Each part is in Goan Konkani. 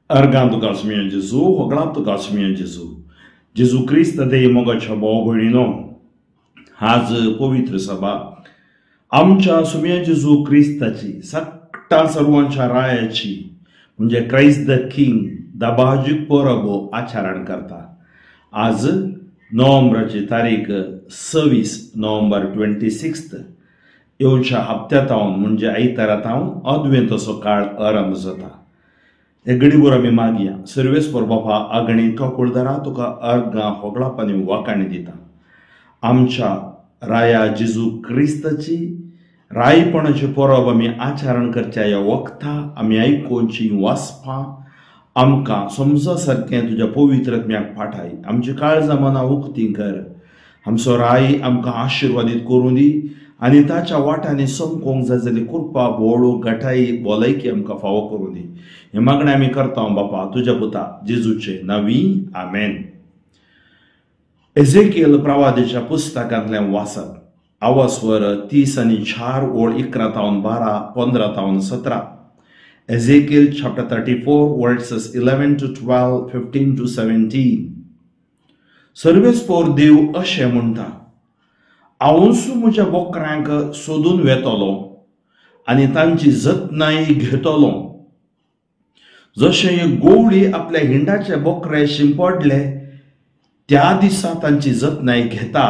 अर्गां तुका सुमया जेजू, होगळाप तुका सुमया जेजू, जेजू क्रिस्त दे मोगाच्या भाव भयणीनो, आज पवित्र सभा आमच्या सुमया जेजू क्रिस्ताची सगळ्या सर्वांच्या रायाची म्हणजे क्राइस्ट the king दबाजीक परब आचरण करता. आज नोव्हेंबराची तारीख 26 नोव्हेंबर 26 येवच्या हप्त्यातावन म्हणजे आयतारातावन अद्वेंत असो काळ आरंभ जाता. हे गडीभर आमी मागया सर्वेस्पर बापा अगणीत कुळदारा तुका अर्गां होगळाप आनी वाकाणी दिता. आमच्या राया जेजू क्रिस्ताची रायपणाची परब आमी आचरण करच्या ह्या वखता आमी आयकुची वाचपां आमकां समजा सारकें तुज्या पवित्र आत्म्याक पाठाय. आमची काळजां मनां उक्ती कर, आमचो राय आमकां आशिर्वादीत करूं दी आनी ताच्या वाटांनी समकोंक जाय जाल्यार कृपा बोळू गटाई भलायकी आमकां फावो करूं दी. हें मागणें आमी करता बापा तुज्या पुता जेजूचे नांवी, आमेन. एझेकियल प्रवादीच्या पुस्तकांतलें वाचप आवासवर 34 ओळ 11 तावन 12 15 तावन 17. Ezekiel chapter 34 verses 11 to 12 15 to 17. सर्वेस्पोर देव अशें म्हणटा, हांवूच म्हज्या बोकऱ्यांक सोदून वेतलो आनी तांची जतनाय घेतलो. जशें गोवळी आपल्या हिंडाचे बोकरे शिंपडले त्या दिसा तांची जतनाय घेता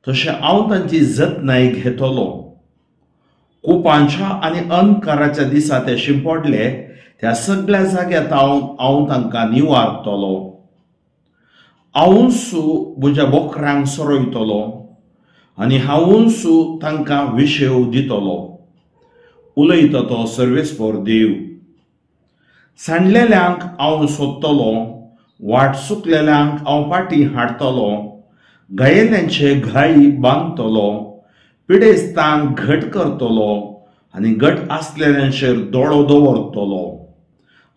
तशें हांव तांची जतनाय घेतलो. कुपांच्या आनी अंधकाराच्या दिसा ते शिंपडले त्या सगळ्या जाग्यार हांव तांकां निवारतलो. हांवूच म्हज्या बोकऱ्यांक सोरयतलो आनी हांवूच तांकां विशेव दितलो. उलयता तो सर्वेस्पर देव. सांडलेल्यांक हांव सोदतलो, वाट चुकलेल्यांक हांव फाटीं हाडटलो, घायेल्ल्यांचे घाय बांदतलो, पिडेस्तांक घट करतलो आनी घट आसलेल्यांचेर दोळो दवरतलो.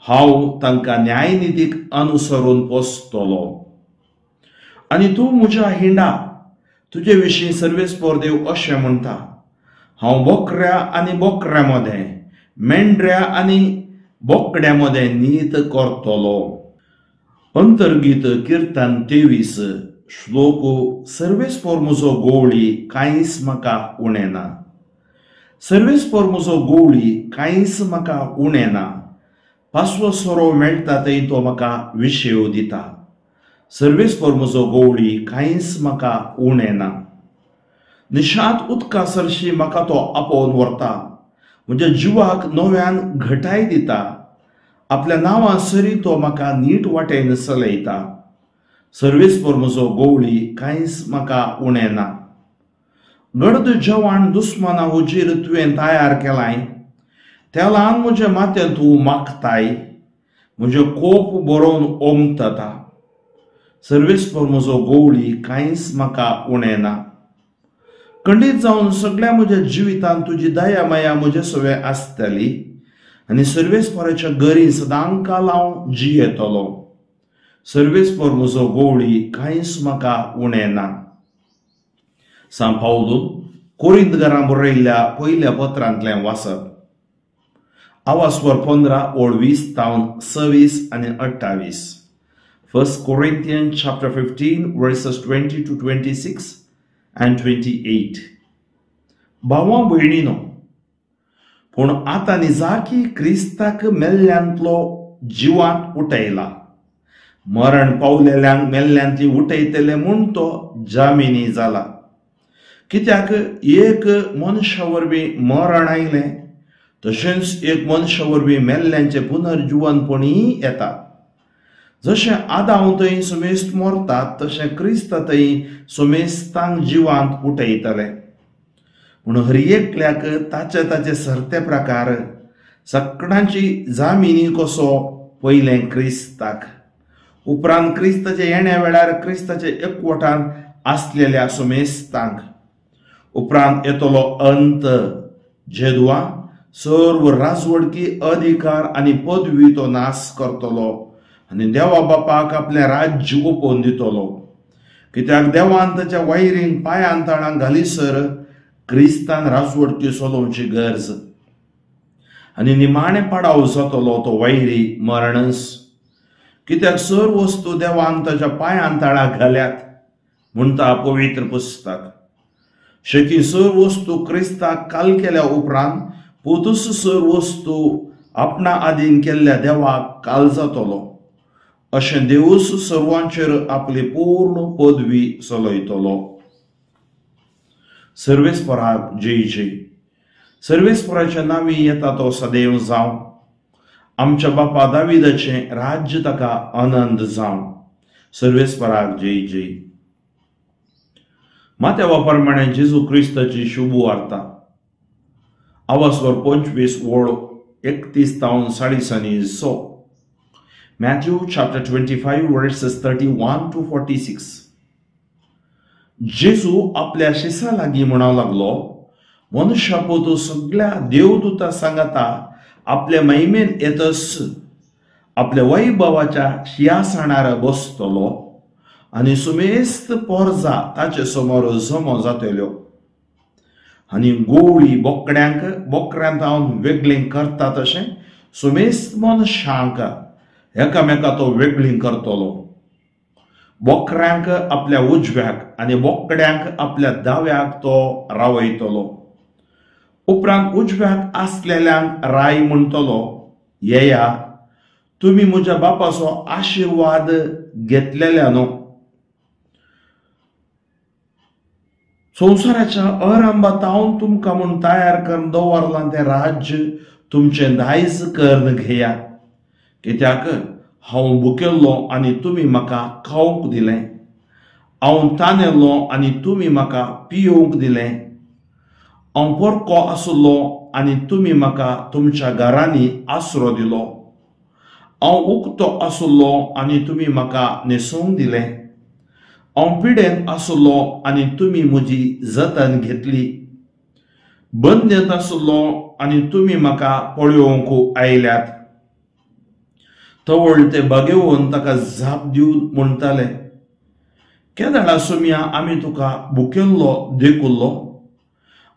हांव तांकां न्यायनितीक अनुसरून पोसतलो. आनी तूं म्हज्या हिंडा, तुजे विशीं सर्वेस्पर देव अशें म्हणटा, हांव बोकऱ्या आनी बोकऱ्या मदें, मेंढऱ्या आनी बोकड्या मदें नीत करतलो. अंतर्गीत किर्तन 23 श्लोक. सर्वेस्पर म्हजो गोवळी कांयच म्हाका उणें ना. सर्वेस्पर म्हजो गोवळी कांयच म्हाका उणें ना. पासवो सोरो मेळटा थंय तो म्हाका विशेव दिता. सर्वेस्पर म्हजो गोवळी कांयच म्हाका उणें ना. निशांत उदका सरशी म्हाका तो आपोवन व्हरता, म्हज्या जिवाक नव्यान घटाय दिता. आपल्या नांवा सरी तो म्हाका नीट वाटेन चलयता. सर्वेस्पर म्हजो गोवळी कांयच म्हाका उणें ना. गर्द जवान दुस्माना हुजीर तुवें तयार केलाय, तेलान म्हज्या माथ्यान तूं मागताय, म्हजें कोप बरोवन ओमतता. सर्वेस्पर म्हजो गोवळी कांयच म्हाका उणें ना. खंडीत जावन सगळ्या म्हज्या जिवितांत तुजी दया माया म्हजे सवें आसतली आनी सर्वेस्पराच्या घरी सदांकाल हांव जियेतलो. सर्वेस्पर म्हजो गोवळी कांयच म्हाका उणें ना. सांत पावलून कोरिंतकारांक बरयल्ल्या पयल्या पत्रांतलें वाचप आवासवर 15 ओळ 20 तावन 26 आनी 28. 1 Corinthians chapter 15 verses 20 to 26 and 28. भावा भयणीनो, पूण आतां निजाकी क्रिस्ताक मेल्ल्यांतलो जिवांत उठयला. मरण पावलेल्यांक मेल्ल्यांतली उठयतले म्हूण तो जामिनी जाला. कित्याक एक मनशा वरवीं मरण आयलें तशेंच एक मनशा वरवीं मेल्ल्यांचें पुनर्जिवनपणीय येता. जशें आदांव थंय समेस्त मरतात तशें क्रिस्त थंय समेस्तांक जिवांत उठयतले. पूण हर एकल्याक ताचे ताचे सरते प्रकार सगळ्यांची जामिनी कसो पयलें क्रिस्ताक, उपरांत क्रिस्ताच्या येण्या वेळार क्रिस्ताच्या एकवटान आसलेल्या समेस्तांक, उपरांत येतलो अंत जेदवा सर्व राजवडकी अधिकार आनी पदवी तो नाश करतलो आनी देवा बापाक आपलें राज्य ओपोवन दितलो. कित्याक देवान ताच्या वायरींक पांयान तळांक घालीसर क्रिस्तान राजवडकी चलोवची गरज. आनी निमाणें पाडाव जातलो तो वैरी मरणस. कित्याक सर वस्तू देवान ताच्या पांयान तळा घाल्यात म्हणटा पवित्र पुस्तक. शेकी सर वस्तू क्रिस्ताक काल केल्या उपरांत पुतूस सर वस्तू आपणा आदीन केल्ल्या देवाक काल जातलो. अशें देवूस सर्वांचेर आपली पूर्ण पदवी चलयतलो. सर्वेस्पराक जय जय. सर्वेस्पराच्या नांवी येता तो सदैव जावं. आमच्या बापा दाविदाचें राज्य ताका आनंद जावं. सर्वेस्पराक जय जय. मात्या प्रमाणे जेजू क्रिस्ताची शुभ वार्ता. आवासवर 25 ओळ 31 तावन 40. Matthew chapter 25 verses 31 to 46. जेजू आपल्या शिसा लागीं म्हणूंक लागलो, मनुष्यापोतू सगळ्या देवदूता सांगाता आपले महिमेन येतस आपल्या वैभवाच्या शियासणार बसतलो आनी सुमेस्त पोरजा ताचे समोर जमो जातल्यो आनी गोवळी बोकड्यांक बोकड्यां जावन वेगळीं करता तशें सुमेस्त मनशांक एकामेका तो वेगळीं करतलो. बोकड्यांक आपल्या उजव्याक आनी बोकड्यांक आपल्या दाव्याक तो रावयतलो. उपरांत उजव्याक आसलेल्यांक राय म्हणटलो, येया तुमी म्हज्या बापाचो आशिर्वाद घेतलेल्या न्हू. संवसाराच्या आरंभातावन तुमकां म्हूण तयार करून दवरलां तें राज्य तुमचें दायज करून घेया. कित्याक हांव भुकेल्लो आनी तुमी म्हाका खावंक दिलें, हांव तानेल्लो आनी तुमी म्हाका पियोवंक दिलें, हांव परको आसलो आनी तुमी म्हाका तुमच्या घरांनी आसरो दिलो, हांव उक्तो आसलो आनी तुमी म्हाका न्हेसोवंक दिलें, हांव पिडेन आसलो आनी तुमी म्हजी जतन घेतली, बंदेंत आसलो आनी तुमी म्हाका पळोवंक आयल्यात. तवळ ते बागेवन ताका जाप दिवन म्हणटाले, केदळा सोम्या आमी तुका भुकेल्लो देखुल्लो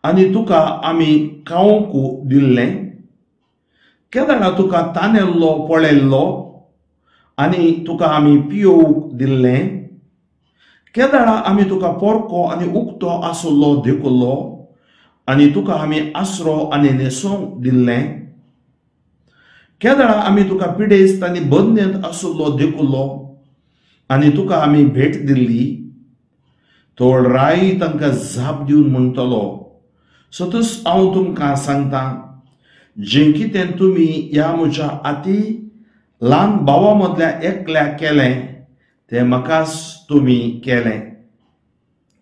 आनी तुका आमी खावंक दिल्लें, केदळा तुका तानेल्लो पळयल्लो आनी तुका आमी पियोवंक दिल्लें, केदळा आमी तुका पोरको आनी उक्तो आसलो देखुल्लो आनी तुका आमी आसरो आनी न्हेसोवंक दिल्लें, केदळा आमी तुका पिडेस्त आनी बंदेंत आसलो देखुल्लो आनी तुका आमी भेट दिल्ली. तोळ राय तांकां जाप दिवन म्हणटलो, सतच हांव तुमकां सांगता, जें कितें तुमी ह्या म्हज्या आती ल्हान भावा मदल्या एकल्या केलें तें म्हाकाच तुमी केलें.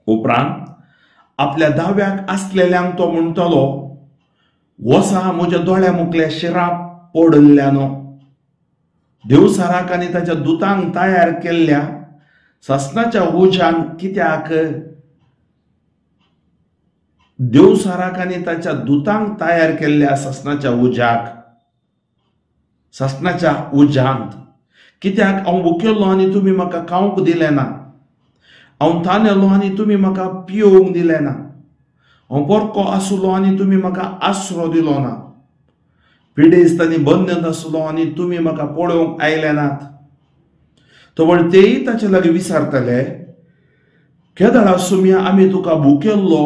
उपरांत आपल्या दाव्याक आसलेल्यांक तो म्हणटलो, वसा म्हज्या दोळ्या मुखले शिराप पडिल्ल्यानो, देवसाराक आनी ताच्या दुतांक तयार केल्ल्या सासणाच्या उज्यान कित्याक देवसाराक आनी ताच्या दुतांक तयार केल्ल्या सासणाच्या उज्याक सासणाच्या उज्यांत कित्याक हांव भुकेल्लो आनी तुमी म्हाका खावंक दिलें ना, हांव तानेल्लो आनी तुमी म्हाका पियोवंक दिलें ना, हांव परको आसलो आनी तुमी म्हाका आसरो दिलो ना, पिडेस्त आनी बंदेंत आसलो आनी तुमी म्हाका पळोवंक आयले नात. तवळ तेय ताचे लागीं विचारतले, केदळा सुम्या आमी तुका भुकेल्लो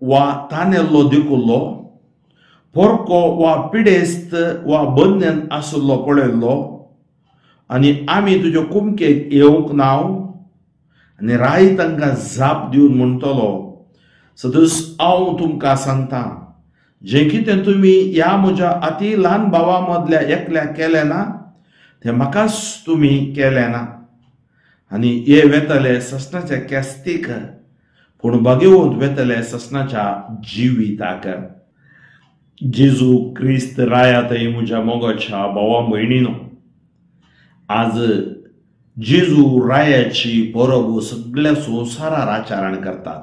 वा तानेल्लो देखुल्लो, पोरको वा पिडेस्त वा बंदेंत आसलो पळयल्लो आनी आमी तुज्या कुमकेक येवंक नाव. आनी राय तांकां जाप दिवन म्हणटलो, सदस हांव तुमकां सांगता, जें कितें तुमी ह्या म्हज्या अती ल्हान भावा मदल्या एकल्या केलें ना तें म्हाकाच तुमी केलें ना. आनी हे वेतले ससनाच्या केस्तीक, पूण बागेवंत वेतले ससनाच्या जिविताक. जेजू क्रिस्त रायातय म्हज्या मोगाच्या भावा भयणीनो, आज जेजू रायाची परब सगळ्या संवसारार आचरण करतात.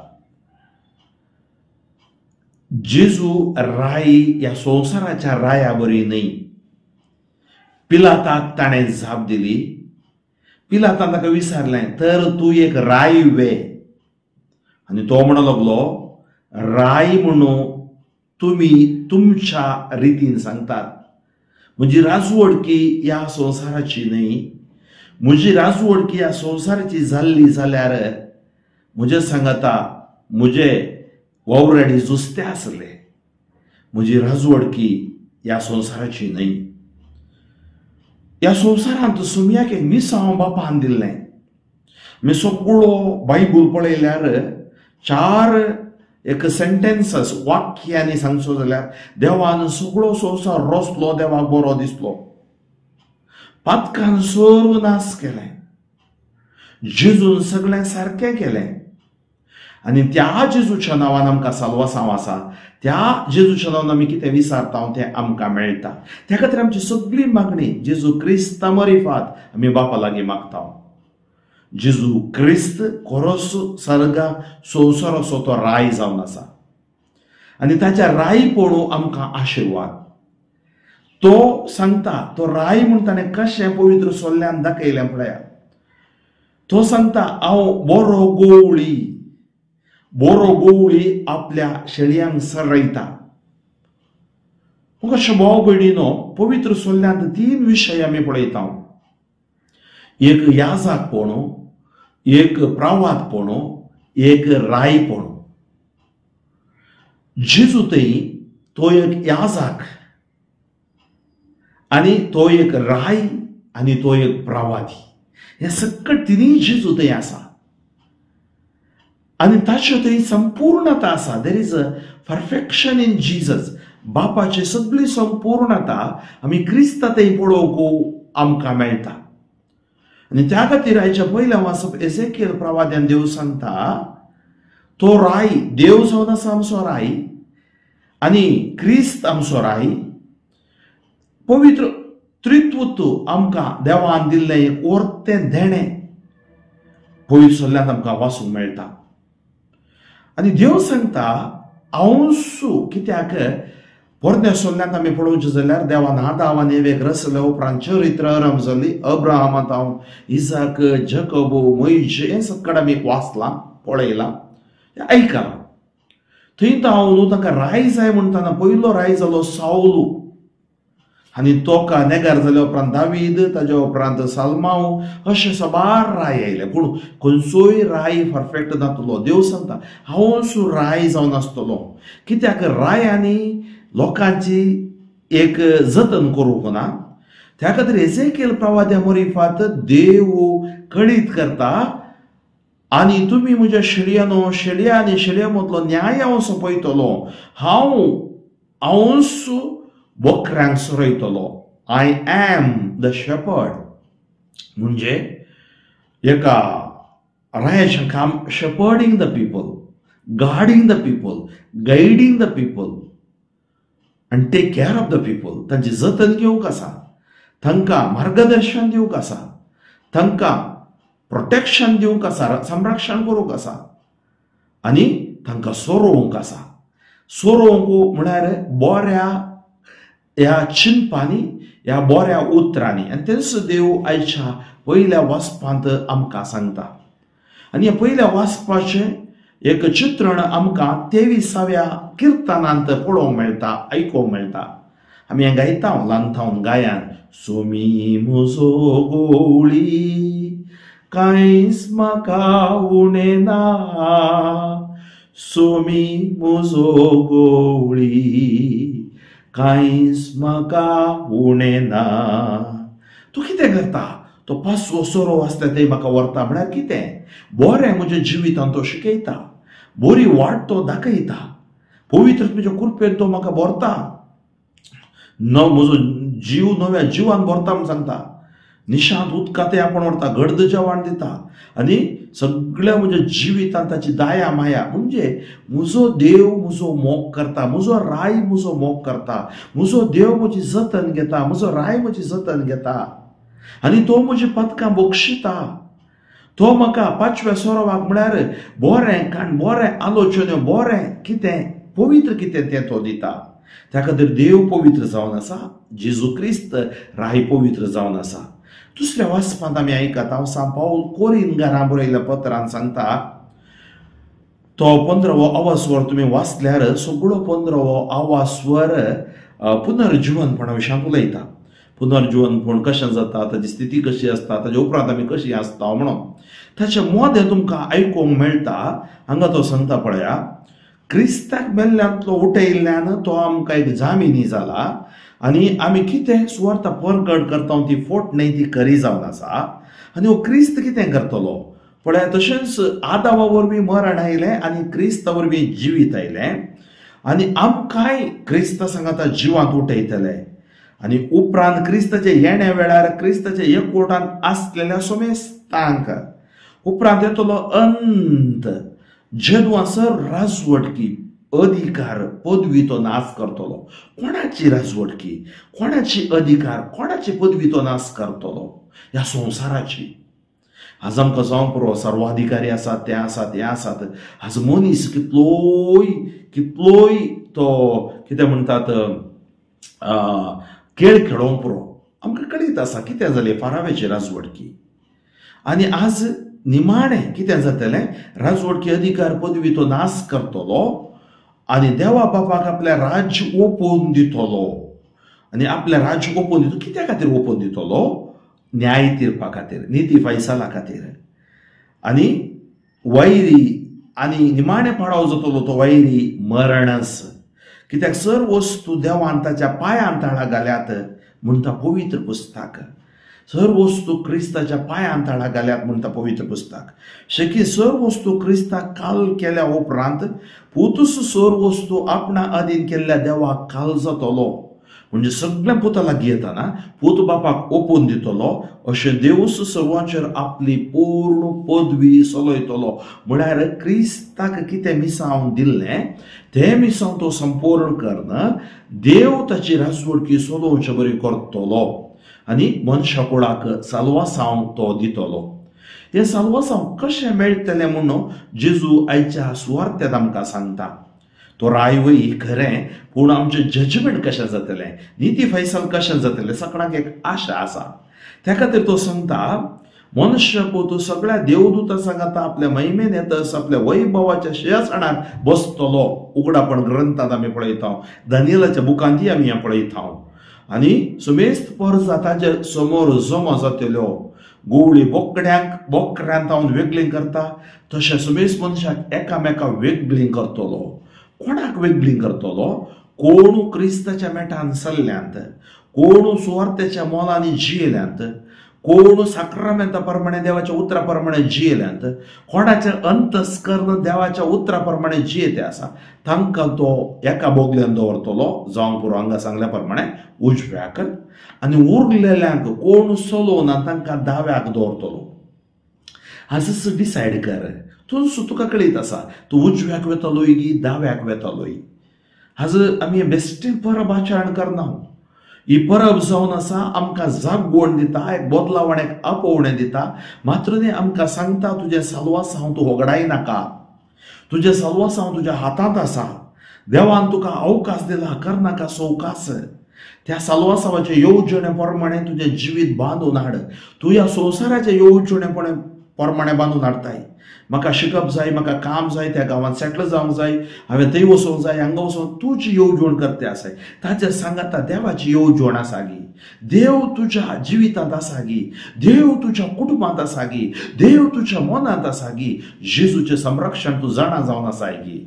जेजू राय ह्या संवसाराच्या राया बरी न्हय. पिलाताक ताणें जाप दिली. पिलातान ताका विचारलें, तर तूं एक राय वे? आनी तो म्हणूंक लागलो, राय म्हणून तुमी तुमच्या रितीन सांगतात. म्हजी राजवडकी ह्या संवसाराची न्हय. म्हजी राजवडकी ह्या संवसाराची जाल्ली जाल्यार म्हजे सांगाता म्हजे वावराडी जुस्ते आसले. म्हजी राजवडकी ह्या संवसाराची न्हय. ह्या संवसारांत सुमयाक एक मिसांव बापान दिल्लें. मी सगळो बायबल पळयल्यार चार एक सेंटेन्सस वाक्यांनी सांगचो जाल्यार देवान सगळो संवसार रचलो, देवाक बरो दिसलो, पातकान सर्व नाश केलें, जेजून सगळें सारकें केलें. आनी त्या जेजूच्या नांवान आमकां साल्वासांव आसा. त्या जेजूच्या नांवान आमी कितें विचारता तें आमकां मेळटा. त्या खातीर आमची सगळी मागणी जेजू क्रिस्ता मरिफात आमी बापा लागीं मागता. जेजू क्रिस्त खरोच सर्गा संवसाराचो तो राय जावन आसा आनी ताच्या राय पळोवन आमकां आशिर्वाद. तो सांगता, तो राय म्हूण ताणें कशें पवित्र सोल्ल्यान दाखयलें पळया. तो सांगता, हांव बरो गोवळी, बरो गोवळी आपल्या शेळयांक सरयता. कशें भाव भयणीनो, पवित्र सोल्ल्यांत तीन विशय आमी पळयता. एक याजाक पणो, एक प्रवाद पणो, एक राय पणो. जेजू थंय तो एक याजाक आनी तो एक राय आनी तो एक प्रवादी. हे सगळें तिनूय जेजू थंय आसा आनी ताच्यो थंय संपूर्णता आसा. There is a perfection in Jesus. बापाची सगळी संपूर्णता आमी क्रिस्ता थंय पळोवंक आमकां मेळटा. आनी त्या खातीर आयच्या पयल्या वाचप एझेकियल प्रवाद्यान देव सांगता, तो राय देव जावन आसा आमचो राय आनी क्रिस्त आमचो राय. पवित्र त्रित्वत्व आमकां देवान दिल्लें एक वर्तें देणें पवित्र सोल्ल्यांत आमकां वाचूंक मेळटा. आनी देव सांगता हांवसू कित्याक पोरण्या सोल्ल्यांत आमी पळोवचें जाल्यार देवान आदाम आनी एवेक रचल्या उपरांत चरित्र आरंभ जाली. अब्राहमांत हांव इजाक, जकब, मोयज हें सगळें आमी वाचलां, पळयलां, आयकलां. थंय तो हांव न्हू तांकां राय जाय म्हणटाना पयलो राय जालो सावलू आनी तोका नेगार जाल्या उपरांत दावीद, ताज्या उपरांत सालमाव, अशे साबार राय आयले. पूण खंयचोय राय परफेक्ट नातलो. देव सांगता हांव राय जावन आसतलो. कित्याक रायांनी लोकांची एक जतन करूंक ना. त्या खातीर एझेकियल प्रवाद्या मरिफात देव कळीत करता, आनी तुमी म्हज्या शेळयानो, शेळया आनी शेळया मदलो न्याय हांव सोंपयतलो. हांव हांवूच बोकऱ्यांक सरयतलो. I am the shepherd. म्हणजे एका रायाचें काम shepherding the people, guarding the people, guiding the people आनी take care of the people. तांची जतन घेवंक आसा, तांकां मार्गदर्शन दिवंक आसा, तांकां प्रोटेक्शन दिवंक आसा, संरक्षण करूंक आसा आनी तांकां सोरोवंक आसा. सोरोवंक म्हळ्यार बऱ्या ह्या चिंतपांनी, ह्या बऱ्या उतरांनी. आनी तेंच देव आयच्या पयल्या वाचपांत आमकां सांगता. आनी ह्या पयल्या वाचपाचें एक चित्रण आमकां 23व्या किर्तनांत पळोवंक मेळटा, आयकूंक मेळटा. आमी हें गायता ल्हान थावन गायान, सुमी म्हजो गोवळी कांयच म्हाका उणें ना, सुमी म्हजो गोवळी कांयच म्हाका उणें ना. तूं कितें करता? तो पासवो सोरो आसता ते म्हाका व्हरता. म्हळ्यार कितें बरें म्हज्या जिवितान तो शिकयता, बरी वाट तो दाखयता, पवित्र म्हज्या कृपेन तो म्हाका भरता, न म्हजो जीव नव्या जिवान भरता म्हूण सांगता. निशांत उदकां ते आपूण व्हरता, गर्द जेवण दिता आनी सगळ्या म्हज्या जिवितान ताची दया माया. म्हणजे म्हजो देव म्हजो मोग करता, म्हजो राय म्हजो मोग करता, म्हजो देव म्हजी जतन घेता, म्हजो राय म्हजी जतन घेता आनी तो म्हजी पदकां बक्षिता. तो म्हाका पांचव्या सोरोवाक म्हळ्यार बरें काण, बरें आलोचन्यो, बरें कितें पवित्र कितें तें तो दिता. त्या खातीर देव पवित्र जावन आसा, जेजू क्रिस्त राय पवित्र जावन आसा. दुसऱ्या वाचपांत आमी आयकता, हांव सांत पावल कोरिंगारां बरयल्ल्या पत्रान सांगता, तो 15वो आवास्वर तुमी वाचल्यार सगळो 15वो आवास्वर पुनर्जिवनपणा विशयांत उलयता. पुनर्जिवनपण कशें जाता, ताजी स्थिती कशी आसता, ताजे उपरांत आमी कशी आसता म्हणून ताचे मोदें तुमकां आयकूंक मेळटा. हांगा तो सांगता पळया, क्रिस्ताक मेल्ल्यांतलो उठयल्ल्यान तो आमकां एक जामिनी जाला आनी आमी कितें सुवार्थ परगट करता ती फोट न्हय, ती खरी जावन आसा. आनी हो क्रिस्त कितें करतलो पळया, तशेंच आदावा वरवीं मरण आयलें आनी क्रिस्ता वरवीं जिवीत आयलें आनी आमकांय क्रिस्ता सांगाता जिवांत उठयतले. आनी उपरांत क्रिस्ताचे येण्या वेळार क्रिस्ताच्या एकवटान आसलेल्या समेस्तांक उपरांत येतलो अंत, जेदू सर राजवटकी अधिकार पदवी तो नाश करतलो. कोणाची राजवटकी, कोणाची अधिकार, कोणाची पदवी तो नाश करतलो? ह्या संवसाराची. आज आमकां जावंक पुरो सर्वाधिकारी आसात, ते आसात, हे आसात. आज मनीस कितलोय कितलोय तो कितें म्हणटात खेळ खेळोवंक पुरो. आमकां कळीत आसा कितें जालें फाराव्याची राजवटकी. आनी आज निमाणें कितें जातलें, राजवटकी अधिकार पदवी तो नाश करतलो आनी देवा बापाक आपल्या राज्य ओपून दितलो. आनी आपल्या राज्य ओपून दितलो कित्या खातीर ओपून दितलो? न्याय तिरपा खातीर, निती फैसला खातीर. आनी वैरी आनी निमाणें पाडाव जातलो तो वैरी मरणस. कित्याक सर वस्तू देवान ताच्या पांयान ताळा घाल्यात म्हणटा पवित्र पुस्तक. सर वस्तू क्रिस्ताच्या पांयान ताळा घाल्यात म्हणटा पवित्र पुस्तक. शेकी सर वस्तू क्रिस्ताक काल केल्या उपरांत पुतूस सर वस्तू आपणा अधीन केल्ल्या देवाक काल जातलो. म्हणजे सगळ्या पुता लागीं येताना पूत बापाक ओपून दितलो, अशें देवूस सर्वांचेर आपली पूर्ण पदवी चलयतलो. म्हळ्यार क्रिस्ताक कितें मिसावन दिल्लें तें मिसावन तो संपूर्ण करन देव ताची राजवटकी चलोवचे बरी करतलो आनी मनशा कुळाक साल्वासांव तो दितलो. हें साल्वासांव कशें मेळटलें म्हणून जेजू आयच्या सुवार्थ्यांत आमकां सांगता. तो राय वय खरें, पूण आमचें जजमेंट कशें जातलें, निती फैसल कशें जातलें, सगळ्यांक एक आशा आसा. त्या खातीर तो सांगता, मनुष्य पूत सगळ्या देवदूता सांगाता आपल्या महिमेन येतस आपल्या वैभवाच्या शिंहासनार बसतलो. उगडापण ग्रंथांत आमी पळयता, दानियलाच्या बुकांतय आमी हें पळयता. आनी सुमेस्त परजा ताजे समोर जमा जातल्यो, गोवळी बोकड्यांक बोकड्यांत हांव वेगळीं करता तशें सुमेस्त मनशाक एकामेका वेगळीं करतलो. कोणाक वेगळीं करतलो? कोण क्रिस्ताच्या मेटान चल्ल्यांत, कोण सुवार्थेच्या मोलांनी जियेल्यांत, कोण साक्रामेंता प्रमाणे देवाच्या उतरा प्रमाणे जियेल्यांत, कोणाचें अंतस्कर्ण देवाच्या उतरा प्रमाणे जियेते आसा तांकां तो एका बोगल्यान दवरतलो, जावंक पुरो हांगा सांगल्या प्रमाणे उजव्याक, आनी उरलेल्यांक कोण चलोवना तांकां दाव्याक दवरतलो. आजच डिसायड कर, तूं तुका कळीत आसा तूं उजव्याक वेतलोय गी दाव्याक वेतलोय. आज आमी बेश्टें परब आचरण करना. ही परब जावन आसा आमकां जागवण दिता, एक बदलावण, एक आपोवणें दिता. मात्र न्ही आमकां सांगता तुजें साल्वासांव तूं होगडाय नाका, तुजें साल्वासांव तुज्या हातांत आसा, देवान तुका अवकाश दिला, करनाका सवकास. त्या साल्वासांवाचे येवजणे प्रमाणे तुजें जिवीत बांदून हाड. तूं ह्या संवसाराचे येवजणे प्रमाणे बांदून हाडताय. म्हाका शिकप जाय, म्हाका काम जाय, त्या गांवांत सेटल जावंक जाय, हांवें थंय वचोंक जाय, हांगा वचोंक, तुजी येवजण करते आसाय. ताचे सांगाता देवाची येवजण आसा गी, देव तुज्या जिवितांत आसा गी, देव तुज्या कुटुंबांत आसा गी, देव तुज्या मनांत आसा गी. जेजूचें संरक्षण तूं जाणा जावन आसाय गी.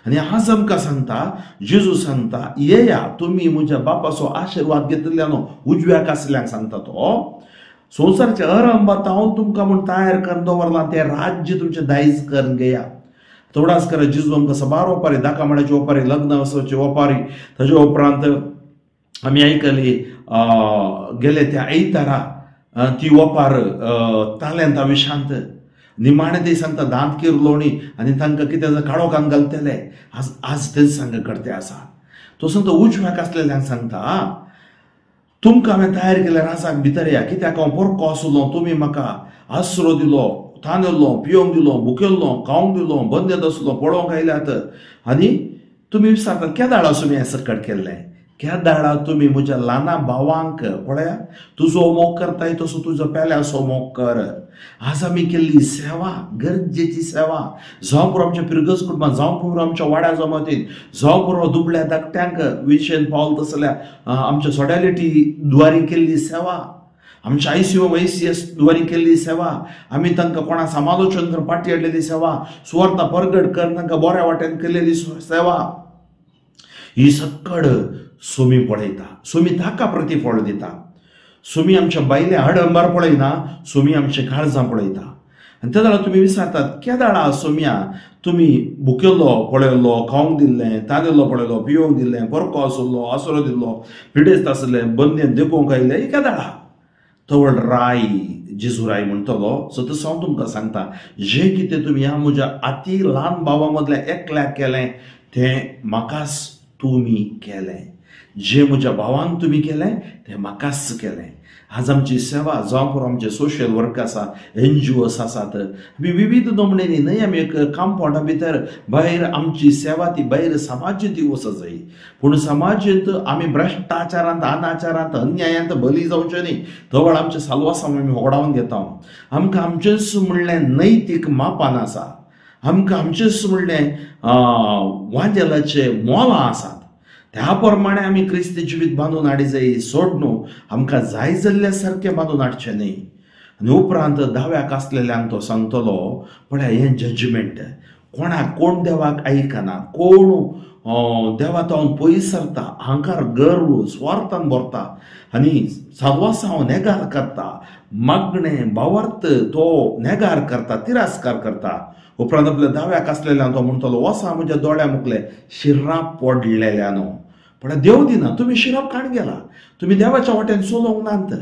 आनी आज आमकां सांगता, जेजू सांगता, येया तुमी म्हज्या बापाचो आशिर्वाद घेतिल्ल्यानो. उजव्याक आसल्यांक सांगता तो, संवसाराच्या आरंभात हांव तुमकां म्हूण तयार करून दवरलां तें राज्य तुमचें दायज करून घेया. थोडाच कर जेजू आमकां साबार ओपारी, दाकामाडाची ओपारी, लग्न वसोवची ओपारी, ताजे उपरांत आमी आयकली गेले त्या आयतारा ती ओपार तालेंता विशांत. निमाणें ते सांगता दांत किरलोणी आनी तांकां कितें काळोखान घालतले. आज आज तेच सांग करते आसा. तो सांगता उजव्याक आसलेल्यांक सांगता, तुमकां हांवें तयार केलें राजाक भितर या, कित्याक हांव पोरको आसलो, तुमी म्हाका आसरो दिलो, तानेल्लो, पियोंक दिलो, भुकेल्लो, खावंक दिलो, बंदेत आसलो, पळोवंक आयल्यात. आनी तुमी विचारतात केदाळ आसूं मी हें सकट केल्लें, केदाळा तुमी म्हज्या ल्हाना भावांक पळया तुजो मोग करताय तसो तुजो पेल्याचो मोग कर. आज आमी केल्ली सेवा गरजेची सेवा जावं पुरो आमच्या पिरगज कुटुंबान, जावं पुरो आमच्या वाड्या जमातीन, जावं पुरो दुबळ्या धाकट्यांक विशेन पावल तसल्या आमच्या सोडॅलिटी द्वारी केल्ली सेवा, आमच्या आयसीओ आयसीएस द्वारी केल्ली सेवा, आमी तांकां कोणा समालोचन करून पाटी हाडलेली सेवा, सुवार्ता परगट करून तांकां बऱ्या वाटेन केल्लेली सेवा, ही सक्कड सोमी पळयता. सोमी ताका प्रतिफळ दिता. सोमी आमच्या बायले आडंबर पळयना, सोमी आमचे काळजां पळयता. आनी तेदाळा तुमी विचारतात केदाळा सोम्या तुमी भुकेल्लो पळयल्लो, खावंक दिल्लें, तानेल्लो पळयलो, पिवंक दिल्लें, परको आसलो, आसरो दिल्लो, पिडेस्त आसलें, बंदेन देखोवंक आयिल्लें, ही केदाळा तवळ राय जेजू राय म्हणटलो. सो तसो हांव तुमकां सांगता जें कितें तुमी ह्या म्हज्या आती ल्हान भावा मदल्या एकल्याक केलें तें म्हाकाच तुमी केलें, जें म्हज्या भावांक तुमी केलें तें म्हाकाच केलें. आज आमची सेवा जावं पुरो आमचे सोशल वर्क आसा, एनजीओस आसात, आमी विविध नमणेनी न्हय आमी एक कांपावंडा भितर भायर आमची सेवा ती भायर समाजेंत ती वचत जाय. पूण समाजेंत आमी भ्रश्टाचारांत, अनाचारांत, अन्यायांत बली जावचे न्ही. तवळ आमचे सालवासांव आमी होगडावन घेता. आमकां आमचेंच म्हणलें नैतीक मापान आसा, आमकां आमचेंच म्हणलें वांजेलाचे मोलां आसात. त्या प्रमाणे आमी क्रिस्ती जिवीत बांदून हाडी जाय, सोड न्हू आमकां जाय जाल्ल्या सारकें बांदून हाडचें न्ही. आनी उपरांत दाव्याक आसलेल्यांक तो सांगतलो पळया हें जजमेंट कोणाक कोण देवाक आयकना, कोण देवा तावन पयस सरता, अहंकार गर्व स्वार्थान भरता आनी सालवासांव नेगार करता, मागणें भावार्थ तो नेगार करता, तिरस्कार करता. उपरांत आपल्या दाव्याक आसलेल्यान तो म्हणटलो वसा म्हज्या दोळ्या मुखले शिराप पडलेल्यानो. पण देव दिना तुमी शिराप काण गेला, तुमी देवाच्या वाटेन चलोवंक नात.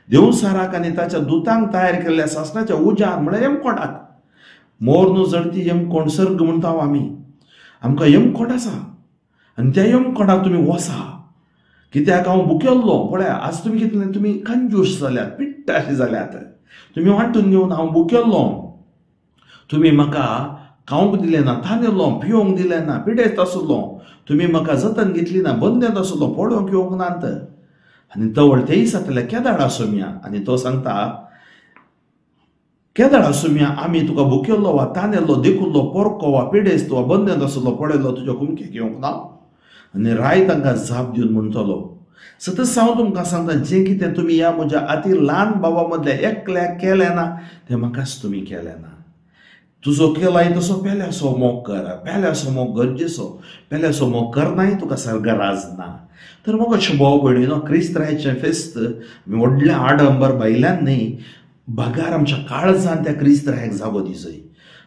देवसाराक आनी ताच्या दुतांक तयार केल्ल्या सासणाच्या उज्यान म्हळ्यार यमकोटाक मोर न्हू जडती यमकोण सर्ग म्हणटा आमी, आमकां यमकोट आसा आनी त्या यमकोटाक तुमी वसा. कित्याक हांव भुकेल्लो पळया आज तुमी कितले तुमी कंजूस जाल्यात, पिट्टाशी जाल्यात, तुमी वांटून घेवन हांव भुकेल्लो, तुमी म्हाका खावंक दिलें ना, तानेल्लो, पिवंक दिलें ना, पिडेस्त आसलो, तुमी म्हाका जतन घेतली ना, बंदेंत आसलो, पळोवंक येवंक नात. आनी तवळ तेय जातले केदाळा सोम्या. आनी तो सांगता केदाळा सोम्या आमी तुका भुकेल्लो वा तानेल्लो, देखुल्लो, पोरको वा पिडेस्त वा बंदेंत आसलो, पळयल्लो, तुज्या कुमकेक येवंक ना. आनी राय तांकां जाप दिवन म्हणटलो सतत हांव तुमकां सांगता जें कितें तुमी ह्या म्हज्या आती ल्हान भावा मदल्या एकल्याक केलें ना तें म्हाकाच तुमी केलें ना. तुजो केलाय तसो पेल्याचो मोग कर, पेल्याचो मोग गरजेचो, पेल्याचो मोग करनाय तुका सर्गराज ना. तर म्हाका भाव भयणीनो क्रिस्त्रायचें फेस्त आमी व्हडलें आडंबर भायल्यान न्ही, बगार आमच्या काळजान त्या क्रिस्त्रायक जागो दिजय,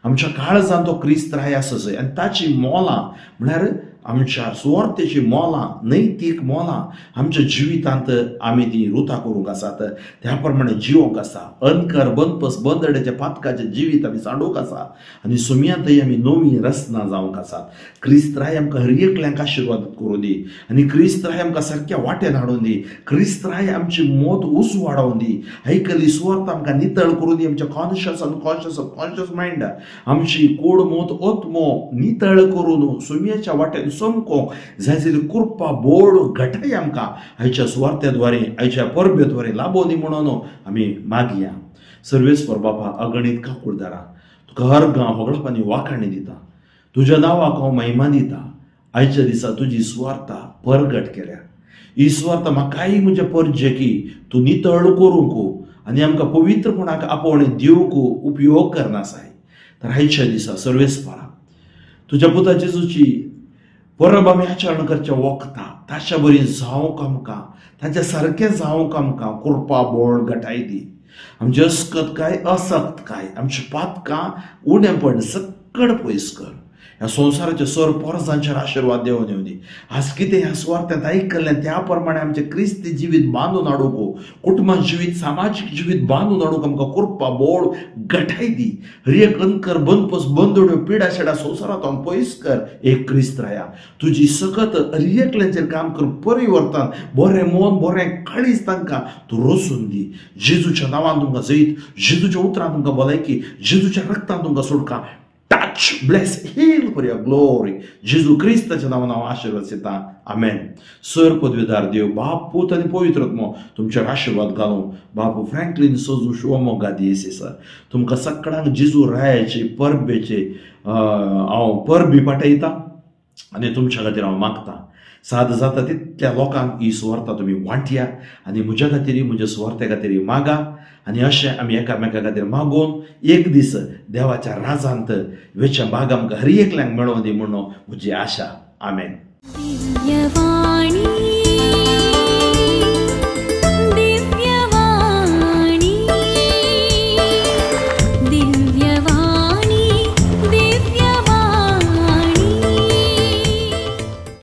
आमच्या काळजान तो क्रिस्त्राय आसजय आनी ताची मोलां म्हळ्यार आमच्या सुवार्थेची मोलां, नैतीक मोलां आमच्या जिवितांत आमी ती रुता करूंक आसात, त्या प्रमाणे जिवोंक आसा. अनकर बनपस बंदड्याच्या पातकाचें जिवीत आमी सांडूंक आसा आनी सुमयांतय आमी नवी रचना जावंक आसात. क्रिस्त्राय आमकां हर एकल्यांक आशिर्वाद करूं दी आनी क्रिस्त्राय आमकां सारक्या वाटेन हाडून दी, क्रिस्त्राय आमची मोत उजवाडावन दी, आयकल्ली सुवार्थ आमकां नितळ करूं दी, आमच्या कॉन्शियस अनकॉन्शियस सबकॉन्शियस मायंड आमची कोड मोत ओतमो नितळ करून सुमयाच्या वाटेन समको जाय जाल्यार कृपा बोड घटाय आमकां आयच्या सुवार्थेद्वारे, आयच्या परबेद्वारे लाबोनी म्हणून आमी मागया. सर्वेस्पर बापा अगणीत काकुळदारा तुका हर गांव होगळपानी वाखाणी दिता, तुज्या नांवाक हांव महिमा दिता. आयच्या दिसा तुजी सुवार्ता परगट केल्या, ही सुवार्ता म्हाकाय म्हज्या परजेकी तूं नितळ करूंक आनी आमकां पवित्रपणाक आपोवणें दिवंक उपयोग करनासाय. तर आयच्या दिसा सर्वेस्परा तुज्या पुता जेजूची परब आमी आचरण करचें वखता ताच्या बरी जावंक आमकां, ताच्या सारकें जावंक आमकां कृपा बोळ घटाय दी. आमची अस्कत काय असक्त काय आमची पातकां उणेपण सक्कड पयस कर. ह्या संवसाराच्या सर पोरसांचेर आशिर्वाद देवन येवं दी. आज कितें ह्या सुवार्थांत आयकल्लें त्या प्रमाणे आमचें क्रिस्ती जिवीत बांदून हाडूंक, कुटुंबा जिवीत, सामाजीक जिवीत बांदून हाडूंक आमकां कृपा बोळ घटाय दी. हर एक अनकर बनपस बंदोड्यो पिडा शेडा संवसारांत पयस कर. एक क्रिस्त राया तुजी सकत हर एकल्याचेर काम कर, परिवर्तन बरें मन बरें काळीज तांकां तूं रचून दी. जेजूच्या नांवान तुमकां जैत, जेजूच्या उतरान तुमकां भलायकी, जेजूच्या रक्तान तुमकां सुटका. Touch, bless, heal for your glory. जेजू क्रिस्ताच्या नांवान हांव आशिर्वाद दिता. आमेन. सर पदवीदार देव बाप, पूत आनी पवित्र आत्मो तुमचेर आशिर्वाद घालूं. बापू फ्रँकलीन सोजू शिवमोग्गा दियेसीस तुमकां सगळ्यांक जेजू रायाचे परबेचे हांव परबी पाठयतां आनी तुमच्या खातीर हांव मागतां. साद जाता तितल्या लोकांक ही सुवार्ता तुमी वांटया आनी म्हज्या खातीर, म्हज्या सुवार्ते खातीर मागा आनी अशें आमी एकामेका खातीर मागून एक दीस देवाच्या राजांत वेच्या भाग आमकां हर एकल्यांक मेळोवन दी म्हणून म्हजी आशा. आमेन. दिव्यवाणी.